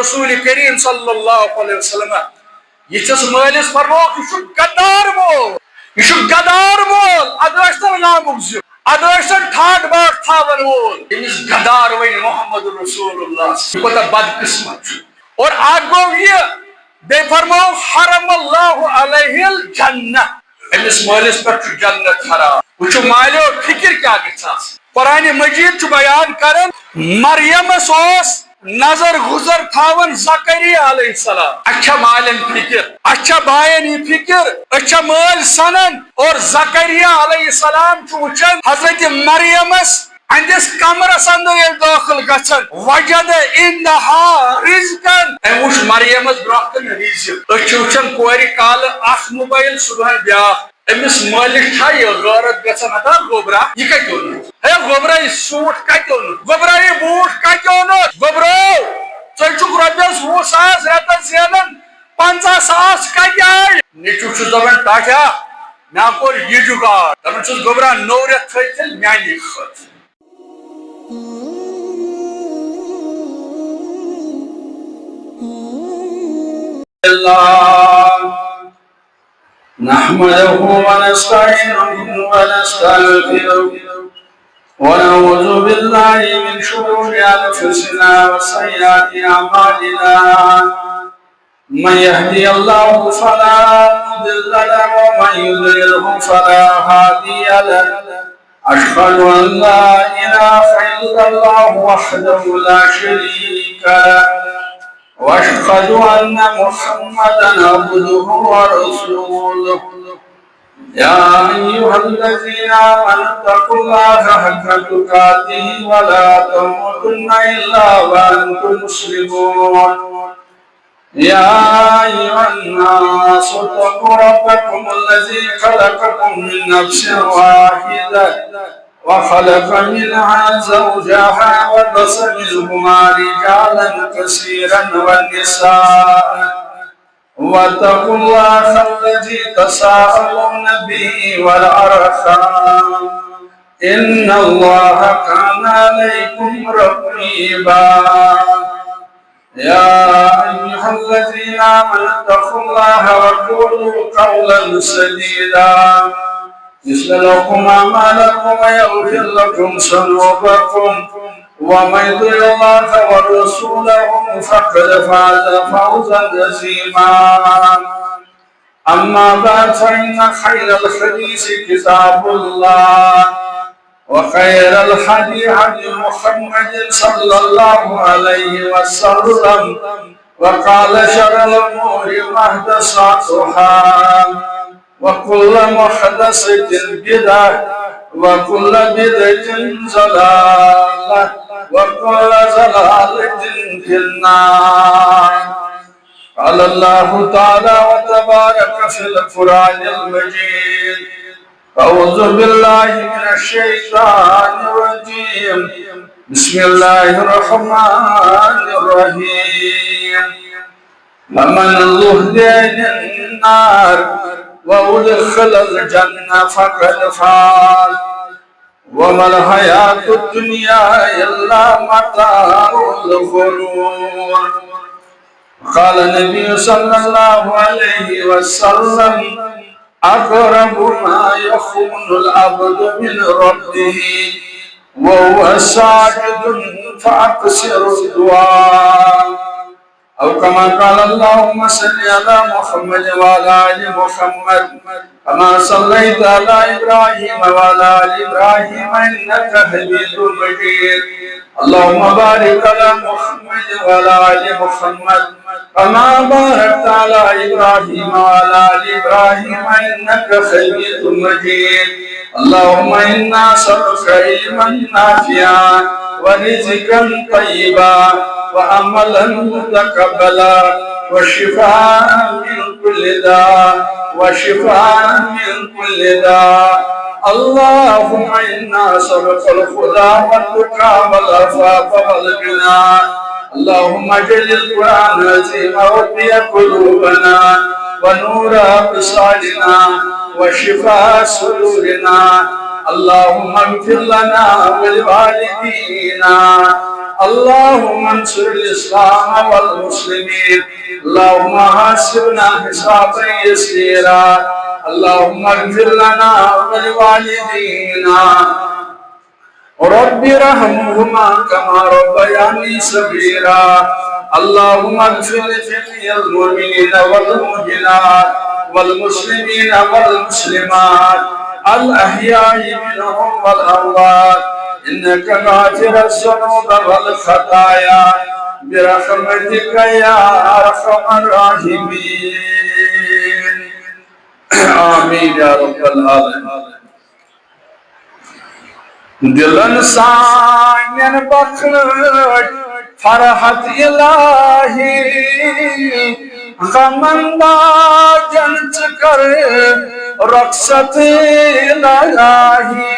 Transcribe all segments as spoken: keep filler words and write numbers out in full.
رسول کریم صلی اللہ علیہ وسلم یِتھِس مٲلِس فرمووُکھ، یہِ چھُ غدار مول، یہِ چھُ غدار مول، اَدٕ ٲسۍتن غامُک زیُن، اَدٕ ٲسۍتن ٹھاٹھ باٹھ تھاوَن وول، أمِس غدار وَنہِ محمد رسول اللہ، یہِ کوٗتاہ بدقٕسمت چھُ۔ اور اکھ گوٚو یہِ، بیٚیہِ فرموو، حرم اللہ علیہ الجنہ، أمِس مٲلِس پٮ۪ٹھ چھُ جنت حرام۔ وٕچھِو مالیو، فِکِر کیٛاہ گژھِ آسٕنۍ۔ قرآن مجید چھُ بیان کران، مریمس اوس نظر گُزر تھاوان زکریا علیہ السلام۔ اَسہِ چھا مالٮ۪ن فِکِر؟ اَسہِ چھا باین یہِ فِکِر؟ أسۍ چھا مٲلۍ سنان؟ اور زکریا علیہ السلام چھُ وٕچھان حضرت مریمس أہنٛدِس کمرس اندر ییٚلہِ دٲخل گژھان، وجد عندها رزقا، أمۍ وٕچھ مریمس برونٛہہ کُن رزق۔ أسۍ چھِ وٕچھان کورِ کالہٕ اکھ موبایل، صبحن بیٛاکھ۔ أمِس مٲلِس چھا یہِ غٲرت گژھان، ہتا گوٚبرا، یہِ کتہِ اوٚنُتھ؟ ہے گوٚبرا، یہِ سوٗٹ کتہِ اوٚنُتھ؟ گوٚبرا، یہِ بوٗٹھ کتہِ اوٚنُتھ؟ گوٚبرو، ژٕ چھُکھ رۄپیس وُہ ساس رٮ۪تس زینان، پنٛژاہ ساس کتہِ آے؟ نیٚچوٗ چھُس دپان، ٹاٹھیا، مےٚ کوٚر یہِ جُگاڑ۔ دپان چھُس، گوٚبرا، نوٚو رٮ۪تھ تھٲے تیٚلہِ میٛانی خٲطرٕ۔ اللہ۔ نحمده ونستعينه ونستغفره، ونعوذ بالله من شرور أنفسنا وسيئات أعمالنا. من يهدي الله فلا مضل له، ومن يضلله فلا هادي له. أشهد أن لا إله إلا الله وحده لا شريك له، وأشهد أن محمدا عبده ورسوله. يا أيها الذين آمنوا اتقوا الله حق تقاته ولا تموتن إلا وأنتم مسلمون. يا أيها الناس اتقوا ربكم الذي خلقكم من نفس واحدة وخلق منها زوجها وبث منهما رجالا كثيرا ونساء، واتقوا الله الذي تساءلون به والأرحام، إن الله كان عليكم رقيبا. يا أيها الذين آمنوا اتقوا الله وقولوا قولا سديدا، يصلح لكم أعمالكم ويغفر لكم ذنوبكم، ومن يطع الله ورسوله فقد فاز فوزا عظيما. أما بعد، فإن خير الحديث كتاب الله، وخير الهدي هدي محمد صلى الله عليه وسلم، وقال شر الأمور محدثاتها، وكل محدثة بدعة، وكل بدعة ضلالة، وكل ضلالة في النار. قال الله تعالى وتبارك في القرآن المجيد: أعوذ بالله من الشيطان الرجيم. بسم الله الرحمن الرحيم. فمن زحزح عن النار وأدخل الجنة فقد فاز. وما الحياة الدنيا إلا متاع الغرور. قال النبي صلى الله عليه وسلم: أقرب ما يكون العبد من ربه وهو ساجد فأكثر الدعاء. أو كما قال. اللهم صل على محمد وعلى آل محمد كما صليت على إبراهيم وعلى آل إبراهيم إنك حميد مجيد. اللهم بارك على محمد وعلى آل محمد كما باركت على إبراهيم وعلى آل إبراهيم إنك حميد مجيد. اللهم إنا نسألك علما نافعا ورزقا طيبا وعملا متقبلا وشفاء من كل داء، وشفاء من كل داء. اللهم إنا نسألك الهدى والتقى والعفاف والغنى. اللهم اجعل القرآن العظيم ربيع قلوبنا ونور أبصارنا وشفاء صدورنا. اللهم اغفر لنا ولوالدينا اللهم انصر الإسلام والمسلمين. اللهم حاسبنا حسابا يسيرا. اللهم اغفر لنا ولوالدينا. رب ارحمهما كما ربياني صغيرا. اللهم اغفر لجميع المؤمنين والمؤمنات والمسلمين والمسلمات الأحياء منهم والأموات إنك غافر الذنوب والخطايا برحمتك يا أرحم الراحمين. آمين يا رب العالمين. دلن سانٮ۪ن بخش فرحت الہی، غمن باجن ژٕ کر رخصت الہی۔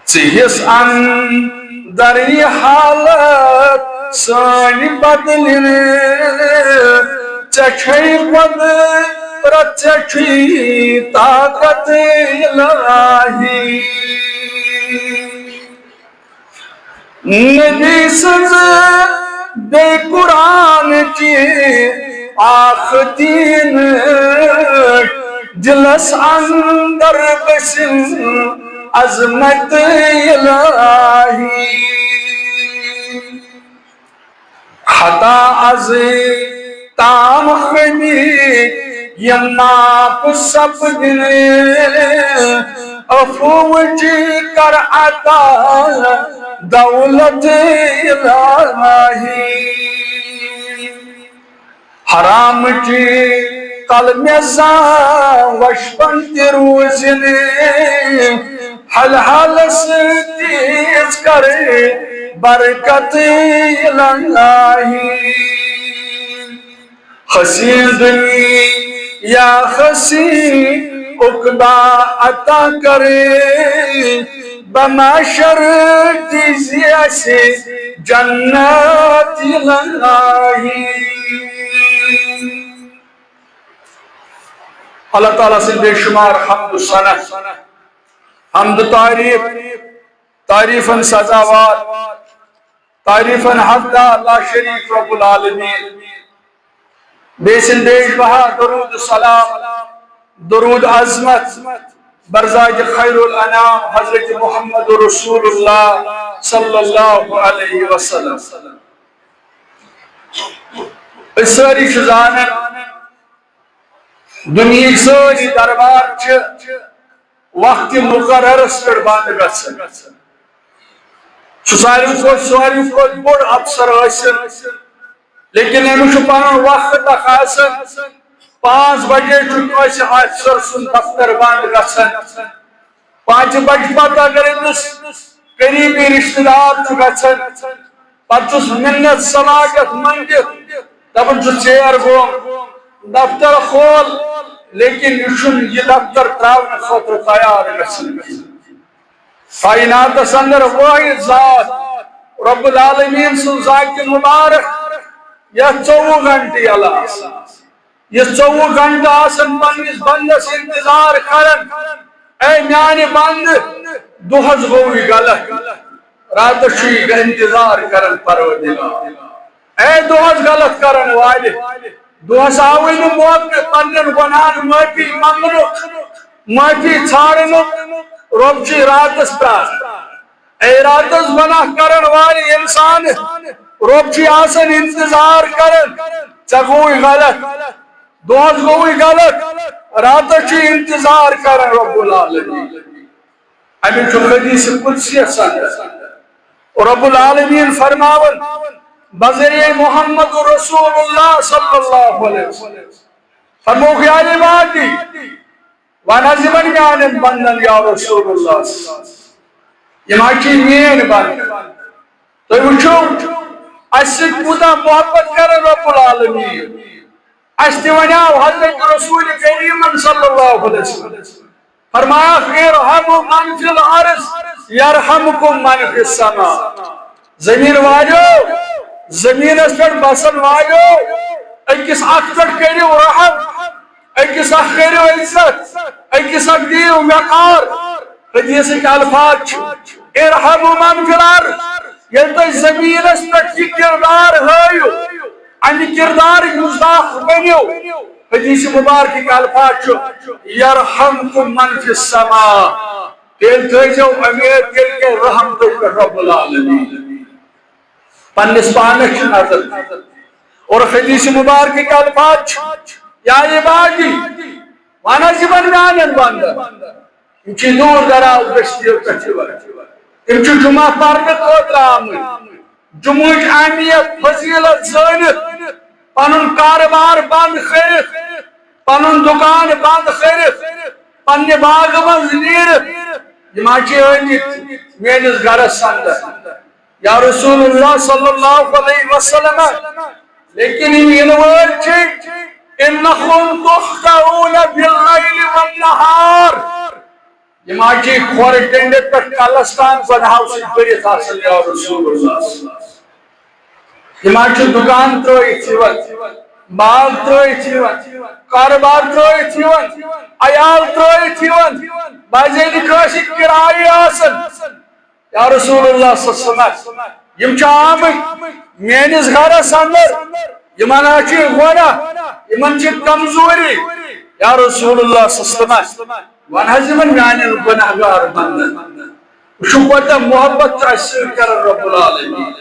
ژٕ ہیٚس اندر یہِ حالت سٲنۍ بدلِن۔ ژےٚ چھے قدرت، ژےٚ چھُے طاقت الہی۔ نبی سٕنٛز بیٚیہِ قرآن چہِ اکھ دیٖن، دلس اندر بسن عظمت الہی۔ خطا از تام خٲمی یِم معاف سپدن، عفوٕچ کر عطا دولت الہی۔ حرامٕچ کل مےٚ زانٛہہ وشپن تہِ روٗزِن، حلالس تیز کر برکت الہی۔ حسین دنیا حسین عقبہ عطا کرے، بمحشر دیزی اسہِ جنت الہی۔ اللہ تعالیٰ سٕنٛدۍ بے شمار حمد و ثنا، حمد و تعریف، تعریفن سزاوار، تعریفن حقدار، لا شریک رب العالمین۔ بیٚیہِ سٕنٛدۍ بیش بہا درود سلام، درود عظمت برزاج خیر الانام حضرت محمد رسول اللہ صلی اللہ علیہ وسلم۔ أسۍ سٲری چھِ زانان، دُنیہٕکۍ سٲری دربار چھِ وقتِ مقررس پٮ۪ٹھ بنٛد گژھان۔ سُہ ساروی کھۄتہٕ، ساروی کھۄتہٕ بوٚڑ افسر ٲسِن، لیکن أمِس چھُ پنُن وقت اکھ آسان۔ پانٛژھ بجے چھُ کٲنٛسہِ افسر سُنٛد دفتر بنٛد گژھان۔ پانٛژِ بجہِ پتہٕ اگر أمِس قریبی رشتہٕ دار چھُ گژھان، پتہٕ چھُس منت سماجس منٛگِتھ دپان چھُ، "ژیر گوٚو، دفتر کھول"، لیکن یہِ چھُنہٕ یہِ دفتر تراونہٕ خٲطرٕ تیار گژھان کینٛہہ۔ کائناتس اندر واحد ذات رب العالمین سٕنٛز ذاتِ مبارک، یتھ ژوٚوُہ گھنٹہٕ یلہٕ آسان۔ یہِ ژوٚوُہ گھنٹہٕ آسن پننِس بندس انتظار کران، "اے میانہِ بندٕ، دۄہس گوٚوُے غلط، راتس چھُے انتظار کران پروردگار۔ اے دۄہس غلط کرن والہِ، دۄہس آوُے نہٕ موقعہٕ پننٮ۪ن گۄناہن معٲفی منگنُک، معٲفی ژھانڈنُک، رۄب چھُے راتس پرٛاران۔" اے راتس گۄناہ کرن والہِ انسان، رۄب چھُے آسان انتظار کران، ژےٚ گوٚوُے غلط، دۄہس گوٚوُے غلط، راتس چھُے انتظار کران رب العالمین۔ امیُک چھُ حدیث قدسی سند۔ رب العالمین فرماوان بذریعہ محمد رسول اللہ صلی اللہ علیہ وسلم، فرمووُکھ، یا عبادی، وَن حظ یِمن میانٮ۪ن بندن، یا رسول اللہ، یِم حظ چھِ میٲنۍ بندٕ۔ تُہۍ وٕچھِو، اَسہِ سۭتۍ کوٗتاہ محبت کران رب العالمین۔ اَسہِ تہِ وَنیٛاو حضرت رسول کریٖمن صلی اللہ علیہ وسلم، فرمایا، "ارحموا من فی الارض یرحمکم من فی السماء۔" زمین والیو، زمینس پٮ۪ٹھ بسن والیو، أکِس اکھ پٮ۪ٹھ کٔرِو رحم، أکِس اکھ کٔرِو عزت، أکِس اکھ دِیِو وقار۔ حدیثٕکۍ الفاظ چھِ، ارحموا من فی الارض۔ ییٚلہِ تُہۍ زٔمیٖنَس پٮ۪ٹھ یہِ کِردار ہٲیِو، اَمہِ کِردارٕکۍ مُصداق بٔنِو، حدیث مبارک الفاظ چھُ، یرحمکم من فی السماء۔ تیٚلہِ تھٲیزیو اُمید، تیٚلہِ کَرِ رحم تۄہہِ پٮ۪ٹھ رب العالمین۔ پننِس پانس چھِ نظر۔ اور حدیث مبارک الفاظ چھِ، یا عبادی، وَن حظ یِمن میانٮ۪ن بندن، یِم چھِ دوٗر دراز بستیو پٮ۪ٹھ یِوان، یِم چھِ جمعہ پرنہٕ خٲطرٕ آمٕتۍ۔ جمعٕچ اہمیت، فضیلت زٲنِتھ، پنُن کارٕبار بنٛد کٔرِتھ، پنُن دُکان بنٛد کٔرِتھ، پننہِ باغہٕ منٛز نیٖرِتھ، یِم حظ چھِ ٲمٕتۍ میٲنِس گرس اندر۔ یا رسول اللہ صلی اللہ علیہ وسلم، لیکن یِم یِنہٕ وٲلۍ چھِ، انکم تخطئون باللیل والنہار۔ یِم حظ چھِ کھۄر ٹٔنڈِتھ پٮ۪ٹھ کلس تام گۄناہو سۭتۍ بٔرِتھ آسان، یا رسول اللہ۔ یِم حظ چھِ دُکان ترٲوِتھ یِوان، باغ ترٲوِتھ یِوان، کارٕبار ترٲوِتھ یِوان، عیال ترٲوِتھ یِوان، بعضے چھِ کٲنٛسہِ کرایہِ آسان۔ یا رسول اللہ صلی اللہ علیہ وسلم، یِم چھِ آمٕتۍ میٲنِس گرس اندر، یِمن حظ چھِ گۄناہ، یِمن چھِ کمزوری۔ یا رسول اللہ صلی اللہ علیہ وسلم، وَن حظ یِمن میانٮ۪ن گۄناہ گار بندن، وٕچھِو کوٗتاہ محبت چھُ اَسہِ سۭتۍ کران رب العالمین،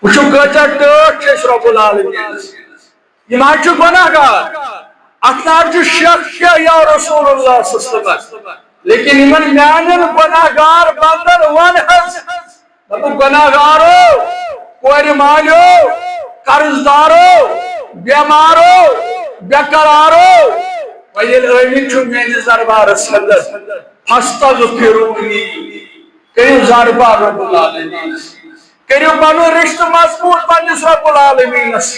وٕچھِو کۭژاہ ٹٲٹھ چھِ أسۍ رب العالمینس۔ یِم حظ چھِ گۄناہ گار، اتھ نہ حظ چھُ شک کینٛہہ یا رسول اللہ صلی اللہ علیہ وسلم، لیکن یِمن میانٮ۪ن گۄناہ گار بندن وَن حظ، دوٚپُکھ، گۄناہ گارو، کورِ مالیو، قرض دارو، بیمارو، بے قرارو، وۄنۍ ییٚلہِ ٲمٕتۍ چھِو میٲنِس دربارس اندر، فاستغفرونی، کٔرِو زارپار رب العالمینس، کٔرِو پنُن رشتہٕ مضبوٗط پننِس رب العالمینس۔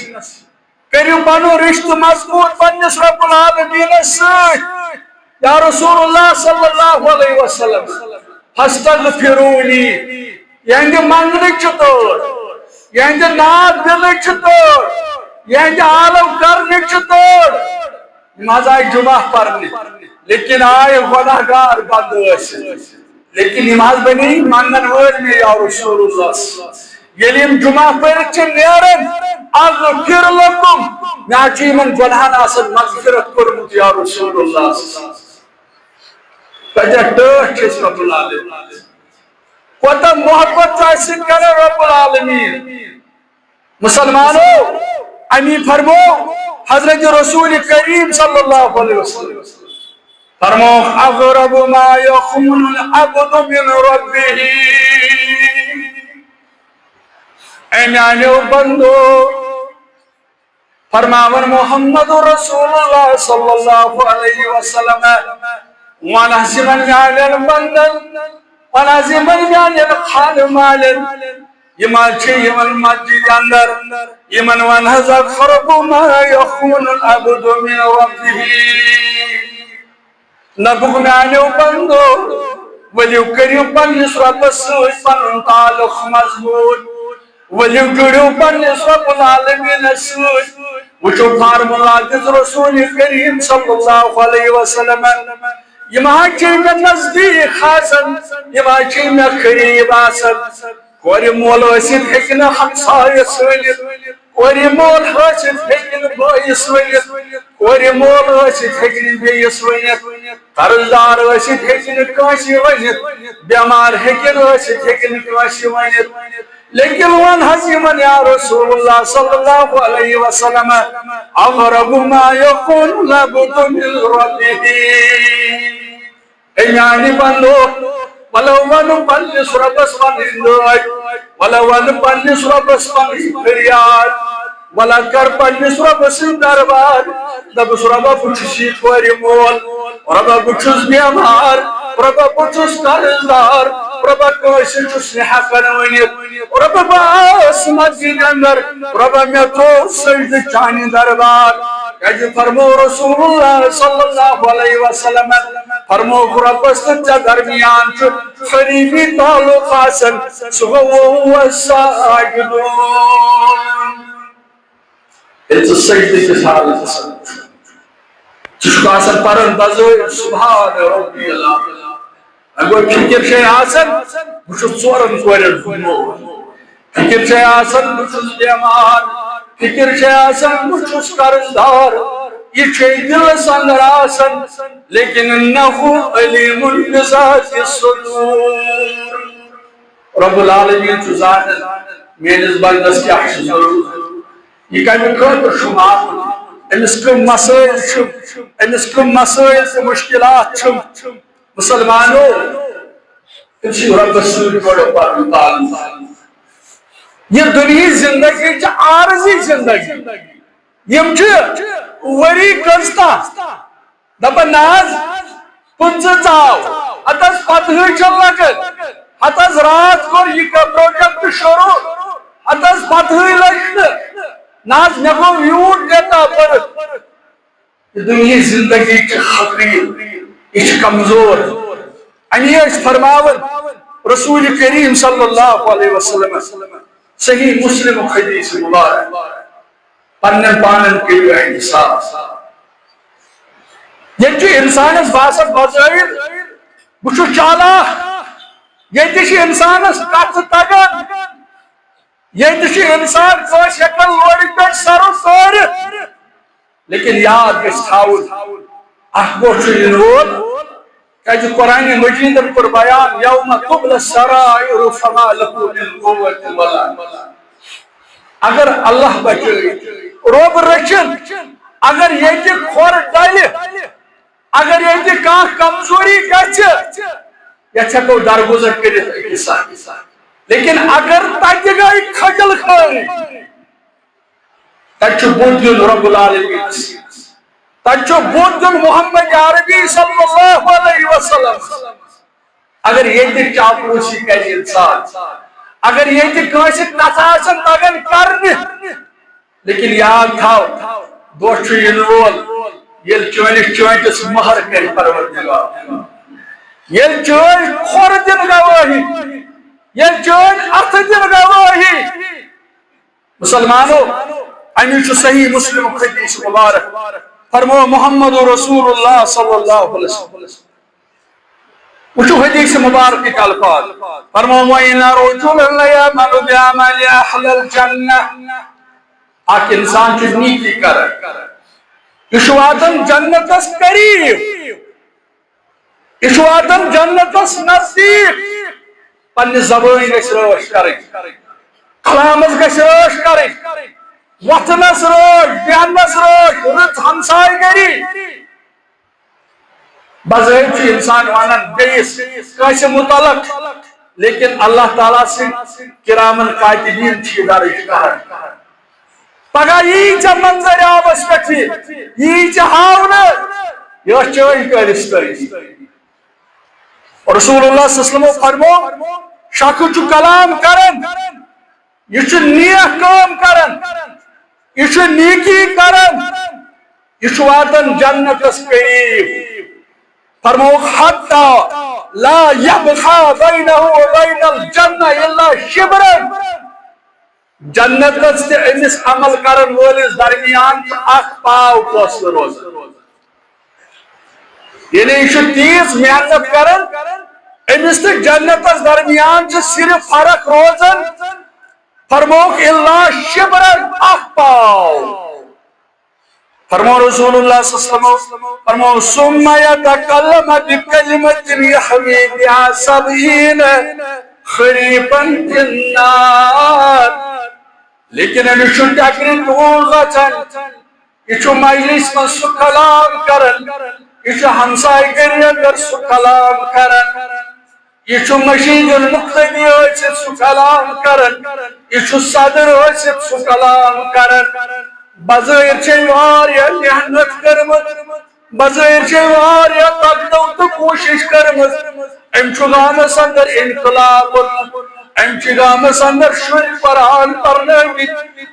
کٔرِو پنُن رشتہٕ مضبوٗط پننِس رب العالمینس سۭتۍ۔ یا رسول اللہ صلی اللہ علیہ وسلم، فاستغفرونی، یہنٛدِ منگنٕچ چھِ تٲر، یہنٛدِ ناد دِنٕچ چھِ تٲر، یہنٛدِ عالم کرنٕچ چھِ تٲر۔ یِم حظ آیہِ جمعہ پرنہِ، لیکن آیہِ گۄناہ گار بندٕ ٲسِتھ۔ لیکن یِم حظ بنے منگن وٲلۍ مےٚ یا رسول اللہ۔ ییٚلہِ یِم جمعہ پٔرِتھ چھِ نیران، اغفر لکم، مےٚ حظ چھُ یِمن گۄناہن آسان مغفرت کوٚرمُت یا رسول اللہ۔ کۭژاہ ٹٲٹھ چھِ أسۍ رب العالمین، کوٗتاہ محبت چھُ اَسہِ سۭتۍ کران رب العالمین۔ مسلمانو، امی فرمو حضرت رسول کریم صلی اللہ علیہ وسلم، فرمو، اقرب ما یکون العبد من ربہ۔ اے میانیو بندو، فرماون محمد رسول اللہ صلی اللہ علیہ وسلم، وَن حظ یِمن میانٮ۪ن بندن، وَن حظ یِمن میانٮ۪ن خانہٕ مالٮ۪ن، یِم حظ چھِ یِوان مسجد اندر، یِمن وَن حظ اقرب ما یکون العبد من ربہ۔ نبُک میانیو بندو، ؤلِو کٔرِو پننِس رۄبس سۭتۍ پنُن تعلق مضبوٗط، ؤلِو جُڑِو پننِس رۄب العالمیٖنس سۭتۍ۔ وٕچھِو فارمولا دِژ رسول کریم صلی اللہ علیہ وسلمن، یِم حظ چھِ مےٚ نزدیٖک آسان، یِم حظ چھِ مےٚ قریٖب آسان۔ کورِ مول ٲسِتھ ہیٚکہِ نہٕ ہمسایَس ؤنِتھ، کورِ مول ٲسِتھ ہیٚکہِ نہٕ بٲیِس ؤنِتھ، کورِ مول ٲسِتھ ہیٚکہِ نہٕ بیٚیِس ؤنِتھ، قرض دار ٲسِتھ ہیٚکہِ نہٕ کٲنٛسہِ ؤنِتھ، بٮ۪مار ہیٚکہِ نہٕ ٲسِتھ ہیٚکہِ نہٕ کٲنٛسہِ ؤنِتھ۔ لیکن وَن حظ یِمن یا رسول اللہ صلی اللہ علیہ وسلم، اقرب ما یکون العبد من ربہ۔ اے میانہِ بندو، ولو ون پننِس رۄبس پنٕنۍ دٲدۍ، ولو ون پننِس رۄبس پنٕنۍ فریاد، ولو کر پننِس رۄبس سۭتۍ دربار۔ دپُس، رۄبا، بہٕ چھُس یہِ کورِ مول، رۄبا، بہٕ چھُس بٮ۪مار، رۄبا، بہٕ چھُس قرض دار، رۄبا، کٲنٛسہِ چھُس نہٕ ہٮ۪کان ؤنِتھ، رۄبا، بہٕ آس مسجد اندر، رۄبا، مےٚ تھوو سجدٕ چانہِ دربار۔ کیازِ فرمو رسول اللہ صلی اللہ علیہ وسلم، فرمو رۄبس تہٕ ژےٚ درمیان چھُ قریبی تعلق آسان، سُہ گوٚو وَهُوَ ساجد۔ ییٚلہِ ژٕ سجدٕ کِس حالتس منٛز ژٕ چھُکھ آسان پران بزٲرۍ سبحان ربی الاعلیٰ، وۄنۍ گوٚو فکر چھے آسان، بہٕ چھُس ژورن کورٮ۪ن ہُنٛد مول۔ فکر چھے آسان بہٕ چھُس بیمار، فکر چھے آسان بہٕ چھُس قرض دار۔ یہِ چھے دِلس اندر آسان، لیکن انہ علیم بذات الصدور۔ رب العالمین چھُ زانان میٲنِس بندس کیٛاہ چھُ ضروٗرت، یہِ کمہِ خٲطرٕ چھُ مانُن، أمِس کٕم مسٲیل چھِ، أمِس کٕم مسٲیل تہٕ مشکلات چھِ۔ مسلمانو، أمۍ سٕنٛدِ رۄبَس سۭتۍ گۄڈٕ پَنُن تعلق۔ یہِ دُنیہٕچ زندگی چھِ عارضی زندگی۔ یِم چھِ ؤری کٔژتام دَپان، نہ حظ، پٕنٛژٕہ ژاو، ہَتَس پَتہٕے چھَنہٕ لَگان، ہَتَس راتھ کوٚر یہِ project شروٗع، ہَتَس پَتہٕے لٔج نہٕ، نہ حظ، مےٚ گوٚو یوٗت data پٔرِتھ۔ یہِ دُنیہٕچ زندگی چھِ حقیٖر، یہِ چھِ کمزور۔ اَمی ٲسۍ فرماوان رسول کریم صلی اللہ علیہ وسلم، صحیح مسلم حدیث مبارک، پننٮ۪ن پانن کٔرِو احتساب۔ ییٚتہِ چھُ انسانس باسان بظٲہر بہٕ چھُس چالاک، ییٚتہِ چھِ انسانس کتھ تگان، ییٚتہِ چھُ انسان کٲنٛسہِ ہٮ۪کان لورِ پٮ۪ٹھ سرُ ژٲرِتھ۔ لیکن یاد گژھِ تھاوُن، اکھ گوٚو چھُ یِنہٕ وول، کیازِ قرآن مجیدن کوٚر بیان، "یوم تبل السرائر فما له من قوة ولا"۔ اگر اللہ بچٲوِتھ، رۄب رٔچھِن، اگر ییٚتہِ کھۄر ڈلہِ، اگر ییٚتہِ کانٛہہ کمزوری گژھِ، یتھ ہٮ۪کو درگُزر کٔرِتھ أکِس اکھ۔ لیکن اگر تتہِ گٔے کھجل خٲنی، تتہِ چھُ بُتھ دیُن رب العالمینس، تتہِ چھُ بُتھ دیُن محمد عربی صلی اللہ علیہ وسلم۔ اگر ییٚتہِ چاپلوسی کرِ انسان، اگر ییٚتہِ کٲنٛسہِ کتھ آسن تگان کرنہِ، لیکن یاد تھاو، دۄہ چھُ یِنہٕ وول، ییٚلہِ چٲنِس چٲنٛٹِس مہر کرِ پروردگار، ییٚلہِ چٲنٛٹۍ کھۄر دِن گوٲہی، ییٚلہِ چٲنٛٹۍ اتھٕ دِن گوٲہی۔ مسلمانو، اَمی چھُ صحیح مسلم حدیث مبارک۔ فرمو محمد رسول اللہ صلی اللہ علیہ وسلم۔ وٕچھِو حدیث مبارکٕکۍ الفاظ۔ فرمو، "وَإِنَّ رَجُلًا لَيَعْمَلُ بِعَمَلِ أَهْلِ الْجَنَّةِ"۔ اکھ انسان چھُ نیکی کران، یہِ چھُ واتان جنتس قریب، یہِ چھُ واتان جنتس نزدیٖک۔ پننہِ زبٲنۍ گژھِ رٲچھ کرٕنۍ، کلامس گژھِ رٲچھ کرٕنۍ، وۄتھنس رٲچھ، بیہنس رٲچھ، رٕژ ہمسایہِ گٔری۔ بظٲہر چھُ انسان ونان بیٚیِس کٲنٛسہِ متعلق، لیکن اللہ تعالیٰ سٕنٛدۍ کرامن کاتبین چھِ یہِ درج کران۔ پگاہ یی ژےٚ منظر عامس پٮ۪ٹھ یہِ، یی ژےٚ ہاونہٕ، یہِ ٲس چٲنۍ کٲلِس تٲجی۔ رسول اللہ صلی اللہ علیہ وسلم فرمو، شخص چھُ کلام کران، یہِ چھُ نیک کٲم کران، یہِ چھُ نیکی کران، یہِ چھُ واتان جنتس قریب۔ فرمووُکھ، "حتی لا یبغی بینہ و بین الجنہ الا شبرا۔" جنتس تہٕ أمِس عمل کرن وٲلِس درمیان چھُ اکھ پاو فٲصلہٕ روزان۔ یعنی یہِ چھُ تیٖژ محنت کران، أمِس تہٕ جنتس درمیان چھِ صرف فرق روزان۔ فرمووُکھ، "الا شبرا"، اکھ پاو۔ فرمو رسول اللہ صلی اللہ علیہ وسلم، فرمو، "ثم یتکلم بکلمۃ یحوی بها سبعین خریفا فی النار۔" لیکن أمِس چھُ ٹکرِ ٹوٗل گژھان، یہِ چھُ مجلس منٛز سُہ کلام کران، یہِ چھُ ہمسایہِ گٔری اندر سُہ کلام کران، یہِ چھُ مشیٖد المقتدی ٲسِتھ سُہ کلام کران، یہِ چھُ صدر ٲسِتھ سُہ کلام کران۔ بظٲہر چھے واریاہ محنت کٔرمٕژ، بظٲہر چھے واریاہ تگنو تہٕ کوٗشش کٔرمٕژ۔ أمۍ چھُ گامس اندر انقلاب کوٚرمُت، أمۍ چھِ گامس اندر شُرۍ قرآن پرنٲومٕتۍ،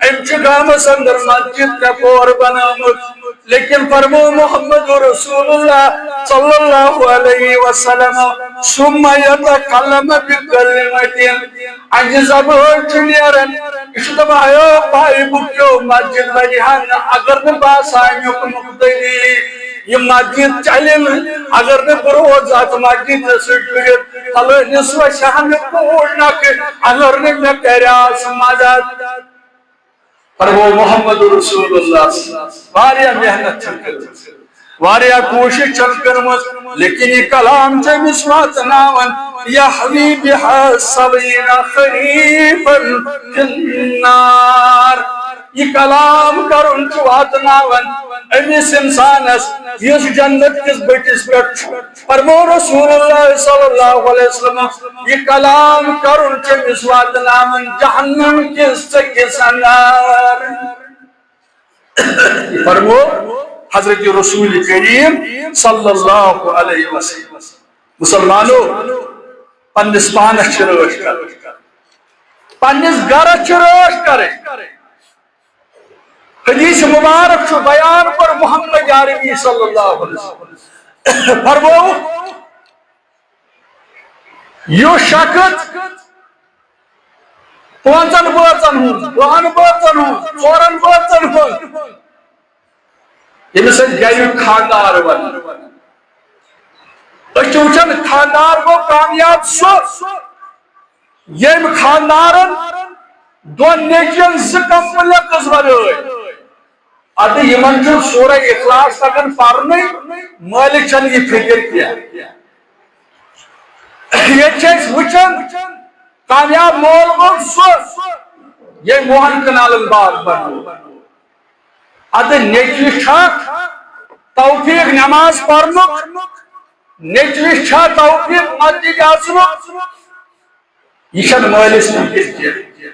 أمۍ چھِ گامس اندر مسجد ترٛےٚ پور بنٲومٕژ۔ لیکن فرمو محمد رسول اللہ صلی اللہ علیہ وسلم، "ثم یتکلم بکلمۃ"، اَجہِ زبٲنۍ چھُ نیران، یہِ چھُ دپان، "اے بھائی، بہٕ پیوٚو مسجد واریاہن، اگر نہٕ بہٕ آسہٕ ہا اَمیُک مقتدی، یہِ مسجد چلہِ نہٕ، اگر نہٕ بہٕ روزٕ اتھ مسجدس سۭتۍ جُڑِتھ، فلٲنِس وسہِ ہا نہٕ کوٗر نکھٕ، اگر نہٕ مےٚ کرِ ہا سُہ مدد۔ فرموو محمد رسول اللہ، واریاہ محنت چھِ کٔرمٕژ، واریاہ کوٗشِش چھِ کٔرمٕژ، لیکن یہِ کلام چھِ أمِس واتناوان، یہوی بہا سبعین خریفا فی النار۔ یہِ کلام کرُن چھُ واتناوان أمِس انسانس، یُس جنت کِس بٔٹِس پٮ۪ٹھ چھُ۔ فرموو رسول اللہ صلی اللہ علیہ وسلم، یہِ کلام کرُن چھُ أمِس واتناوان جہنم کِس ژٔکِس اندر۔ یہِ فرموو حضرت رسول کریم صلی اللہ علیہ وسلم۔ مسلمانو، پننِس پانس چھِ رٲچھ کرٕنۍ، پننِس گرس چھِ رٲچھ کرٕنۍ۔ حدیث مبارک چھُ بیان کوٚر محمد عربی صلی اللہ علیہ وسلم۔ فرموو، یُس شخص پانٛژن بٲژن ہُنٛد، دہن بٲژن ہُنٛد، ژورن بٲژن ہُنٛد، ییٚمِس أسۍ گریُک خانٛدار ونان۔ أسۍ چھِ وٕچھان، خانٛدار گوٚو کامیاب سُہ، ییٚمۍ خانٛدارن دۄن نیٚچوٮ۪ن زٕ کمپلیکس بنٲے۔ ادٕ یِمن چھُ سورہ اخلاص تگان پرنُے، مٲلِس چھنہٕ یہِ فکر کینٛہہ۔ ییٚتہِ چھِ أسۍ وٕچھان، کامیاب مول گوٚو سُہ، ییٚمۍ وُہن کنالن باغ بنوو۔ ادٕ نیٚچوِس چھا توفیق نماز پرنُک؟ نیٚچوِس چھا توفیق مسجد اژنُک؟ یہِ چھنہٕ مٲلِس مُمکِن کینٛہہ۔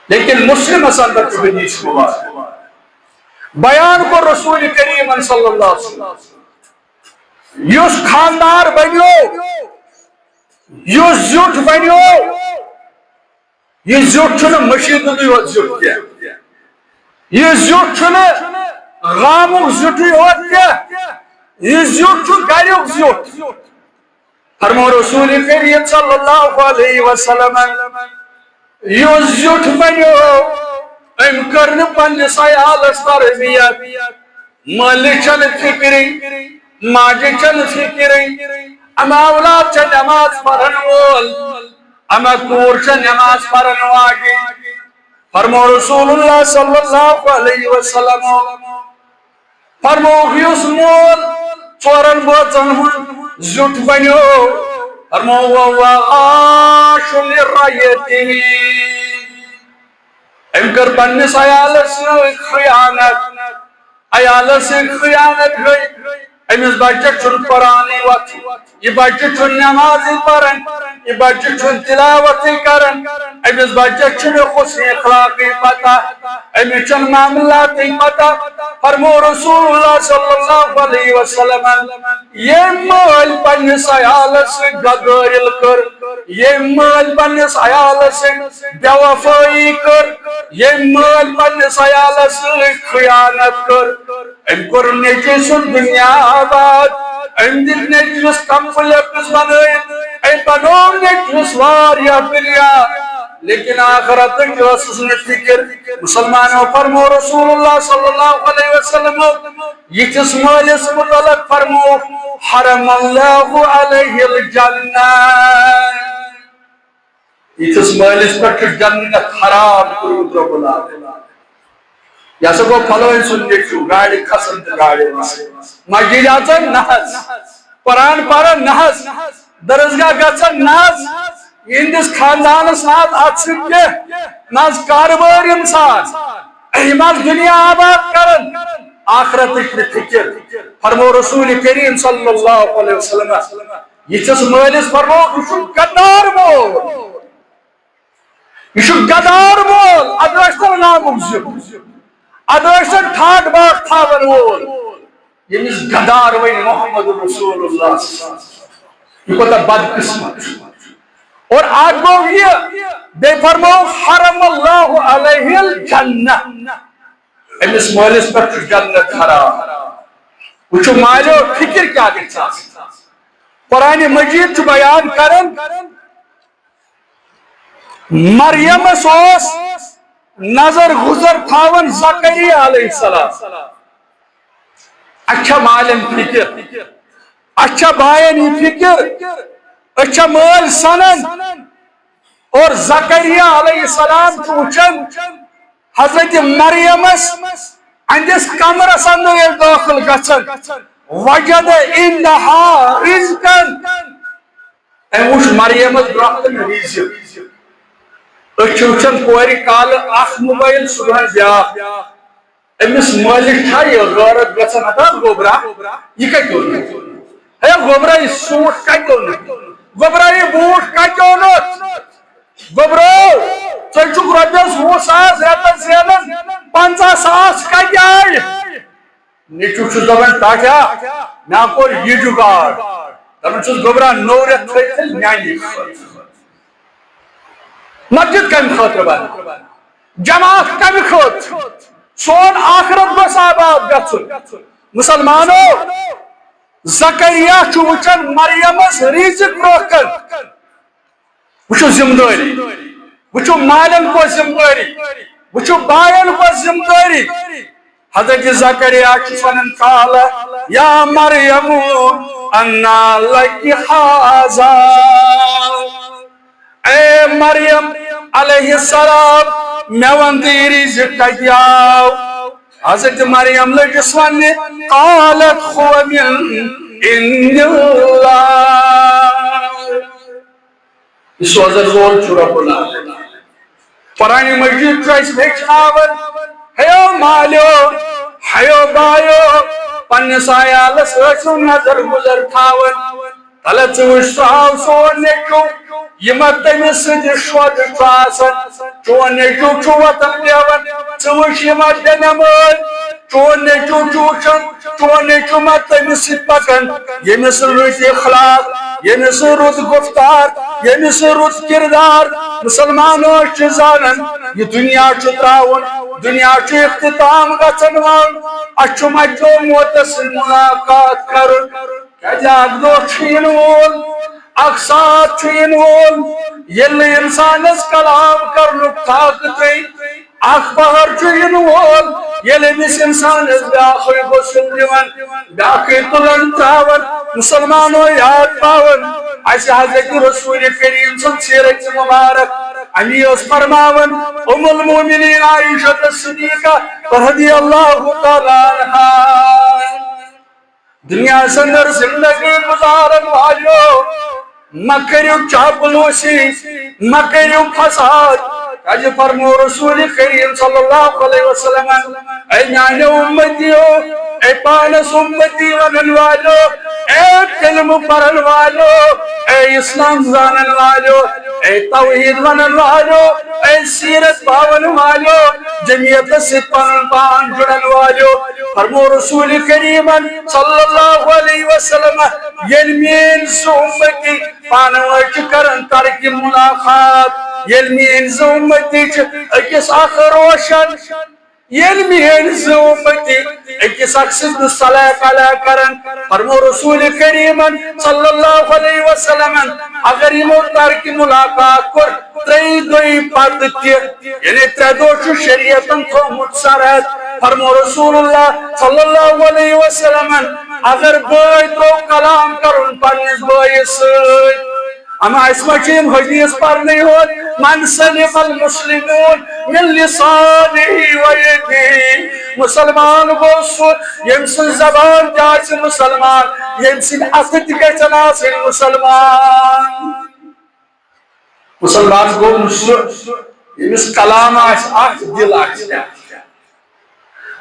لیکن مسلمس اندر چھُ حدیث مبارک۔ بیان کوٚر رسول کریم صلی اللہ علیہ وسلم، یُس خانٛدار بنیو، یُس زیُٹھ بنیو، یہِ زیُٹھ چھُنہٕ مٔشیٖد ہُنٛدُے یوت زیُٹھ کینٛہہ۔ یہِ زیُٹھ چھُنہٕ گامُک زیُٹھُے یوت کینٛہہ۔ یہِ زیُٹھ چھُ گریُک زیُٹھ۔ فرموو رسول کریم صلی اللہ علیہ وسلم، یُس زیُٹھ بنیو، أمۍ کٔر نہٕ پننِس عیالس تربیت۔ مٲلِس چھنہٕ فکرٕے، ماجہِ چھنہٕ فکرٕے، اما اولاد چھا نماز پرن وول، اما کوٗر چھا نماز پرن واجِنۍ۔ فرموو رسول اللہ صلی اللہ علیہ وسلم، فرمووُکھ، یُس مول ژورن بٲژن ہُنٛد زیُٹھ بنیو، فرموو، "وَهُوَ غَاشٌ لِرَعِّيَّتِهِ"، أمۍ کٔر پننِس عیالس سۭتۍ خیانت، عیالس سۭتۍ خیانت گٔے، أمِس بچس چھُنہٕ قرآنٕے وۄتھان۔ یہِ بچہِ چھُنہٕ نمازٕے پران، یہِ بچہِ چھُنہٕ تلاوتٕے کران، أمِس بچس چھُنہٕ حسن اخلاقٕے پتہ، أمِس چھُنہٕ معاملاتٕے پتہ۔ فرموو رسول اللہ صلی اللہ علیہ وسلمن، ییٚمۍ مٲلۍ پننِس عیالس سۭتۍ غدٲرِل کٔر، ییٚمۍ مٲلۍ پننِس عیالس سۭتۍ بے وفٲیی کٔر، ییٚمۍ مٲلۍ پننِس عیالس سۭتۍ خیانت کٔر، أمۍ کوٚر نیٚچوِ سُنٛد دُنیا آباد۔ أمۍ دِتۍ نیٚچوِس کمپلیکس بنٲیِتھ۔ أمۍ بنوو نیٚچوِس واریاہ دُنیا۔ لیکن آخرتٕچ ٲسٕس نہٕ فکر۔ مسلمانو، فرموو رسول اللہ صلی اللہ علیہ وسلم، یِتھِس مٲلِس متعلق فرموو، "حرم اللہ علیہ الجنہ"۔ یِتھِس مٲلِس پٮ۪ٹھ چھُ جنت حرام کوٚرمُت رب العالمین۔ یہِ ہسا گوٚو فلٲنۍ سُنٛد نیٚچوٗ، گاڑِ کھسان تہٕ گاڑِ وسان۔ مسجد اژان نہ حظ، قرآن پران نہ حظ، درسگاہ گژھان نہ حظ، یِہنٛدِس خاندانس نہ حظ اتھ سۭتۍ کینٛہہ، نہ حظ کارٕبٲرۍ انسان۔ یِم حظ دُنیا آباد کران، آخرتٕچ نہٕ فکر۔ فرموو رسول کریم صلی اللہ علیہ وسلم، یِتھِس مٲلِس فرموو، یہِ چھُ غدار مول۔ یہِ چھُ غدار مول، ادٕ ٲسۍتن نامُک زیُٹھ، ادٕ ٲسۍتن ٹھاٹھ باٹھ تھاون وول۔ ییٚمِس غدار ونہِ محمد رسول اللہ، یہِ کوٗتاہ بدقسمت چھُ۔ اور اکھ گوٚو یہِ، بیٚیہِ فرموو، "حرم اللہ علیہ الجنہ"۔ أمِس مٲلِس پٮ۪ٹھ چھُ جنت حرام۔ وٕچھِو مالیو فکر کیٛاہ گژھِ آسٕنۍ۔ قرآن مجید چھُ بیان کران، مریمس اوس نظر گزر تھاوان زکریا علیہ السلام۔ اچھا مالن فکر، اچھا باین یہ فکر، اچھا مال سنن۔ اور زکریا علیہ السلام چھُ وٕچھان حضرت مریمس اہندس کمرس اندر ییٚلہِ دٲخل گژھان، وجد عندها رزقا، أمۍ وٕچھ مریمس برونٛہہ کنہِ رزق۔ أسۍ چھِ وٕچھان کورِ کالہٕ اکھ موبایل، صبحن بیٛاکھ۔ أمِس مٲلِس چھا یہِ غٲرت گژھان، ہتا گوٚبرا، یہِ کتہِ اوٚن؟ ہے گوٚبرا، یہِ سوٗٹ کتہِ اوٚن؟ گوٚبرا، یہِ بوٗٹھ کتہِ اوٚنُتھ؟ گوٚبرو، ژٕ چھُکھ رۄپیس وُہ ساس رٮ۪تس زینان، پنٛژاہ ساس کتہِ آے؟ نیٚچوٗ چھُس دَپان، "ٹاٹھیا، مےٚ کوٚر یہِ جُگاڑ۔" دَپان چھُس، "گوٚبرا، نوٚو رٮ۪تھ تھٲیِتھ میٛانی خٲطرٕ۔ مسجد کَمہِ خٲطرٕ بَناو؟ جماعت کَمہِ خٲطرٕ؟ سون آخرت گوٚژھ آباد گژھُن۔" مُسلمانو، زکریا چھُ وٕچھان مریمس رِزِق برونٛہہ کَنہِ۔ وٕچھِو ذمہٕ دٲری، وٕچھِو مالٮ۪ن کۄس ذمہٕ دٲری، وٕچھِو باین کۄس ذمہٕ دٲری۔ حضرت زکریا چھُ وَنان، "قال یا مریم، انا لک ھذا۔" اے مریم علیہ السلام، مےٚ وَن تہٕ یہِ رِزِق کَتہِ آو؟ حضرت مریم لٔجِس وَننہِ، "قالت ھو من عند اللہ۔" یہِ سوزن وول چھُ رب العالمین۔ قرآن مجید چھُ اَسہِ ہیٚچھناوان، ہیو مالیو، ہیو بایو، پننِس عیالس ٲسِو نظر گُزر تھاوان۔ تلہ ژٕ وٕچھ، سُہ آو سون نیٚچوٗ، یہِ ما تٔمِس سۭتۍ شۄد چھُ آسان۔ چون نیٚچوٗ چھُ وۄتھان بیٚہوان، ژٕ وٕچھ، یہِ ما بے نمٲز۔ چون نیٚچوٗ چھُ وٕچھان، چون نیٚچوٗ ما تٔمِس سۭتۍ پکان، ییٚمِس نہٕ رُت اخلاق، ییٚمِس نہٕ رُت گفتار، ییٚمِس نہٕ رُت کردار۔ مُسلمانو، أسۍ چھِ زانان، یہِ دُنیا چھُ ترٛاوُن، دُنیا چھُ اختتام گژھن وول۔ اَسہِ چھُ مجدو موتس سۭتۍ مُلاقات کرُن۔ کیازِ اکھ دۄہ چھُ یِنہٕ وول، اکھ ساتھ چھُ یِنہٕ وول، ییٚلہِ نہٕ اِنسانس کلام کرنُک طاقتٕے۔ اکھ پہر چھُ یِنہٕ وول، ییٚلہِ أمِس اِنسانس بیٛاکھٕے غسل دِوان، بیٛاکھٕے تُلان ترٛاوان۔ مُسلمانو، یاد پاوان اَسہِ حضرت رسول کریم سٕنٛز سیرت مبارک۔ اَمی ٲس فرماوان ام المومنین عائشہ صدیقہ رضی اللہ تعالیٰ عنہا۔ دُنیاہَس اندر زندگی گُزارن والیو، مہ کٔرِو چاپلوسی، مہ کٔرِو فساد۔ کیازِ فرمو رسول کریم صلی اللہ علیہ وسلم، اے میانیو امتیو، اے پانس امتی ونن والیو، اے علم پرن والیو، اے اسلام زانن والیو، اے توحید ونن والیو، اے سیرت باون والیو، جمعیتس سۭتۍ پنُن پان جُڑن والیو۔ فرمو رسول کریمن صلی اللہ علیہ وسلم، ییٚلہِ میٲنۍ زٕ امتی پانہٕ وٲنۍ چھِ کران ترک ملاقات، ییٚلہِ میٲنۍ زٕ امتی چھِ أکِس اکھ روشن، ییٚلہِ میٲنۍ زٕ امتی أکِس اکھ سٕنٛز نہٕ صلاح کلاح کران، فرمو رسول کریمن صلی اللہ علیہ وسلمن، اگر یِمو ترک ملاقات کوٚر ترٛیٚیہِ دۄہہِ پتہٕ تہِ، یعنی ترٛےٚ دۄہ چھُ شریعتن تھوٚومُت سرحد۔ فرمو رسول اللہ صلی اللہ علیہ وسلمن، اگر بٲے ترٛوو کلام کرُن پننِس بٲیِس سۭتۍ، اما اسہِ ما چھِ یِم حدیث پرنٕے ہوت، "من سلم المسلمون من لسانه و یده"، مسلمان گوٚو سُہ ییٚمۍ سٕنٛز زبان تہِ آسہِ مسلمان، ییٚمۍ سٕنٛدۍ اَتھٕ تہِ گژھن آسٕنۍ مسلمان۔ مسلمان گوٚو نہٕ سُہ ییٚمِس کلام آسہِ اکھ، دِل آسہِ بیٛاکھ۔